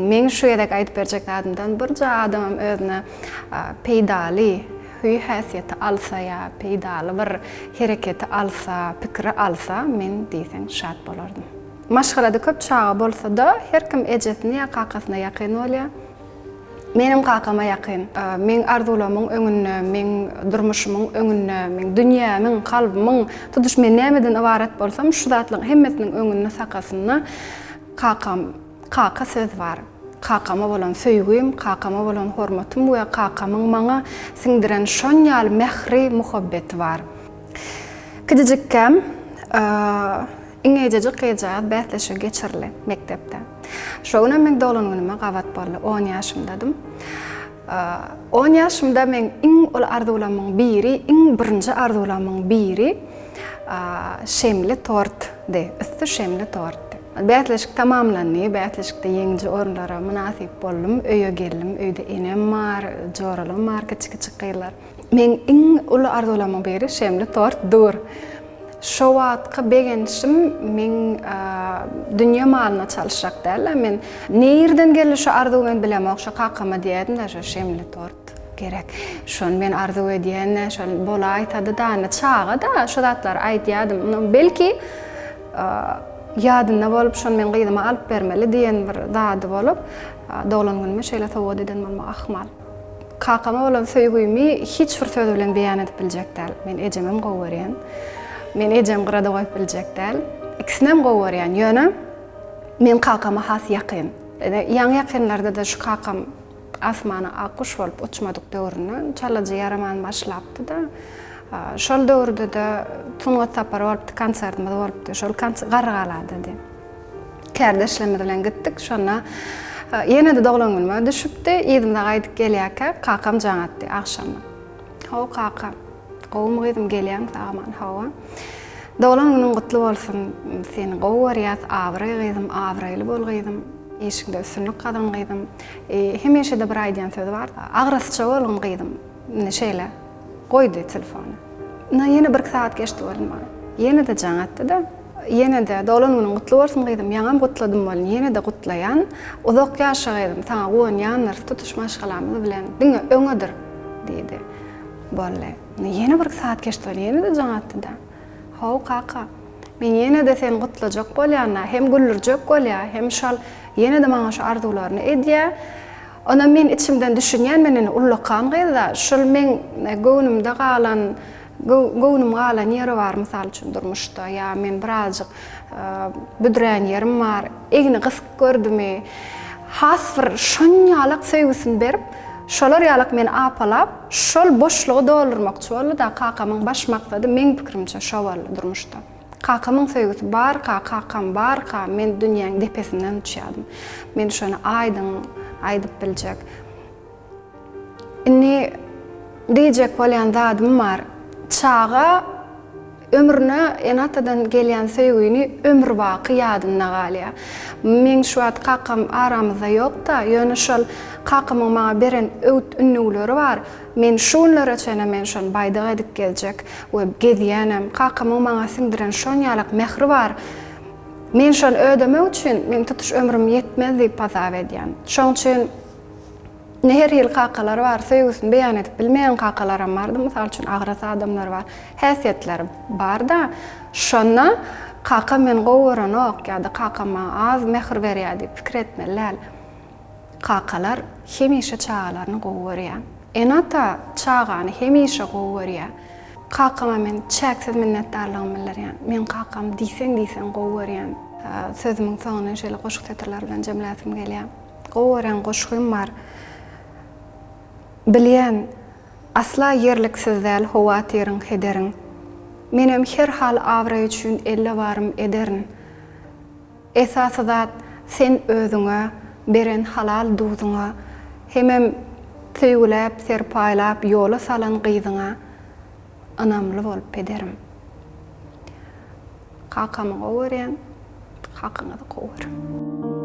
Meň şu gezek aýdyp berjek zadymdan birje adamam özüne peýdaly hüý-häsiýeti alsa ýa peýdaly bir hereketi alsa, pikiri alsa, men diýseň şat bolardym. Maşgalada köp çaga bolsa-da, her kim ejesine ýa kakasyna ýakyn bolýar. Menem kakama ýakyn. Meň arzuwlarymyň öňünde, meň durmuşymyň öňünde, meň dünýämiň, kalbymyň, tutuş men nämeden ybarat bolsam, şu zatlaryň hemmesiniň öňünde, sakasynda kakam, kaka söz bar. Kakama bolan söýgim, kakama bolan hormatym we kakamyň maňa siňdiren şon ýaly mähri, muhabbeti bar. Kiçijikkäm, Iňňejejik gyzjagaz bäsleşigi geçirildi mekdepde. Şo günem meň doglan günüme gabat boldy. On ýaşymdadym. On ýaşymda meň iň uly arzuwlamyň biri, iň birinji arzuwlamyň biri şemli tortdy. Üsti şemli tortdy. Bäsleşik tamamlandy. Bäsleşikde ýeňiji orunlara mynasyp boldum. Öýe geldim. Öýde enem bar, joralarym bar, kiçi-kiçi gyzlar. Meň iň uly arzuwlarymyň biri şemli tort dur. Şo wagtky begenişim meň dünýe malyna çalyşjak däldi. Men nirden geldi şo arzuw men bilemok. Şo kakama diýerdim-de şo şemli tort gerek. Şony men arzuw edýän-de, şol bolaýsady-da, indi çaga-da şo zatlary aýdýardym. Onam belki ýadynda bolup şony men gyzyma alyp bermeli diýen bir zady bolup, doglan günüme şeýle sowgat eden bolmagy ahmal. Kakama bolan söýgümi hiç bir söz bilen beýan edip biljek däl. Men ejemem gowy görýän. Men ejemi gyrada goýup biljek däl. Ikisinem gowy görýän. Ýöne men kakama has ýakyn. Ýaňy-ýakynlarda-da şu kakam asmana ak guş bolup uçmadyk döwründe çalaja ýaraman başlapdy-da. Şol döwürde-de sungat sapary bolupdy, konsertimiz bolupdy. Şol Garrygaladady. Kärdeşlerimiz bilen gitdik. Şonda ýene-de doglan günüme düşüpdi. Yzymyza gaýdyp gelýärkäk, kakam jaň atdy agşamda. Hawa, kaka. Gowumy gyzym, gelýäňmi sag-aman? Hawa. Doglan günüň gutly bolsun. Seni gowy görýäs. Abraý gyzym, abraýly bol gyzym. Işiňde üstünlik gazan gyzym. Hemişe-de bir aýdýan sözi bar. Agrasça bolgun gyzym. Indi şeýle. Goýdy telefony. Ynha ýene birki sagat geçdi welin maňa. Ýene-de jaň atdy-da. Ýene-de, doglan günüň gutly bolsun gyzym, ýaňam gutladym welin ýene-de gutlaýan. Uzak ýaşa gyzym, saňa guwanýandyrys tutuş maşgalamyz bilen, diňe öňedir! diýdi. Boldy. Ynha ýene birki sagat geçdi welin ýene-de jaň atdy-da. How, kaka, men ýene-de seni gutlajak bolýan-da, hem güldürjek bolýa, hem şol ýene-de maňa şu arzuwlaryny edýä. Onam men içimden düşünýän, men indi ullakan gyz-da, şol meň göwnümde galan, göwnüm galan ýeri bar, mysal üçin, durmuşda, ýa men birazjyk büdrän ýerim bar, egni gysyk gördümi, has bir şonýalak söýgüsini berip, şolar ýalak meni apalap, şol boşlugy doldurmakçy boldy-da, kakamyň baş maksady, meň pikirimçe, şo boldy durmuşda. Kakamyň söýgüsi barka, kakam barka, men dünýäň depesinden uçýardym. Men şony aýdyň aýdyp biljek. Indi diýjek bolýan zadym bar. Çaga ömrüne ene-atadan gelýän söýgüni ömürbaky ýadynda galýar. Meň şu wagt kakam aramyzda ýok-da, ýöne şol kakamyň maňa beren öwüt-ündewleri bar. Men şu günlere çenli men şony baýdak edip gezjek we gezýänem. Kakamyň maňa siňdiren şonýalak mähri bar. Men şony ödemek üçin meň tutuş ömrüm ýetmez diýip hasap edýän. Şoň üçin indi her hili kakalar bar, söýgüsini beýan edip bilmeýän kakalaram bardy, mysal üçin agras adamlar bar, häsiýetleri bar-da. Şonda kakam meni gowy görenok ýa-da kakam maňa az mähir berýär diýip pikir etmeli däl. Kakalar hemişe çagalaryny gowy görýär. Ene-ata çagany hemişe gowy görýär. Kakama men çäksiz minnetdarlygymy bildirýän. Men kakamy diýseň-diýseň gowy görýän. Sözümiň soňuny şeýle goşgy setirleri bilen jemläsim gelýär. Gowy görýän goşgym bar. Bilýän, asla ýerliksiz däl howatyryň, hederiň. Menem her hal abraý üçin elle barym ederin. Esasy zat sen özüňe beren halal duzuňa hemem söýgüläp serpaýlap ýola salan gyzyňa ynamly bol pederim. Kakamy gowy görýän, kakaňyzy gowy görüň.